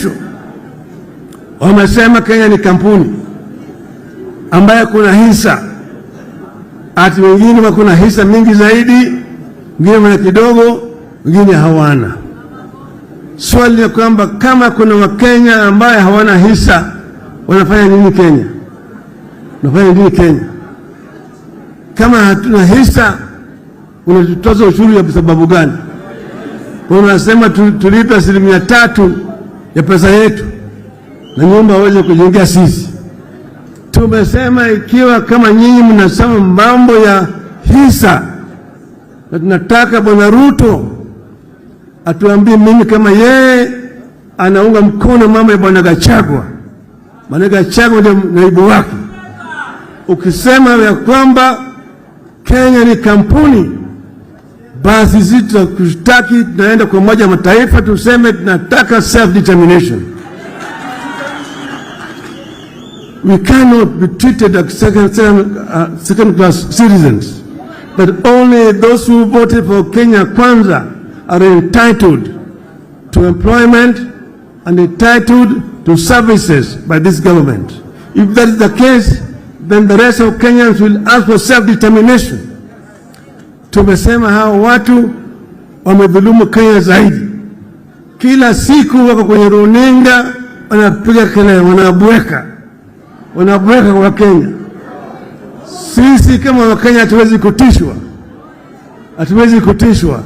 Mwisho, wamesema Kenya ni kampuni ambayo kuna hisa, ati wengine wako na hisa mingi zaidi, wengine wana kidogo, wengine hawana. Swali ni kwamba kama kuna Wakenya ambaye hawana hisa, wanafanya nini Kenya? Wanafanya nini Kenya? Kama hatuna hisa, unatutoza ushuru ya sababu gani? Unasema tulipe 3% ya pesa yetu na nyumba waweze kujengea sisi. Tumesema ikiwa kama nyinyi mnasema mambo ya hisa, na tunataka Bwana Ruto atuambie mimi kama yeye anaunga mkono mambo ya Bwana Gachagua. Bwana Gachagua ndio naibu wake. Ukisema ya kwamba Kenya ni kampuni, basi sisi tutakushtaki, tunaenda kwa Umoja wa Mataifa tuseme tunataka self determination. We cannot be treated like second class citizens, but only those who voted for Kenya Kwanza are entitled to employment and entitled to services by this government. If that is the case, then the rest of Kenyans will ask for self-determination. Tumesema hao watu wamedhulumu Kenya zaidi. Kila siku wako kwenye runinga wanapiga kelele, wanabweka, wanabweka kwa Kenya. Sisi kama Wakenya hatuwezi kutishwa, hatuwezi kutishwa.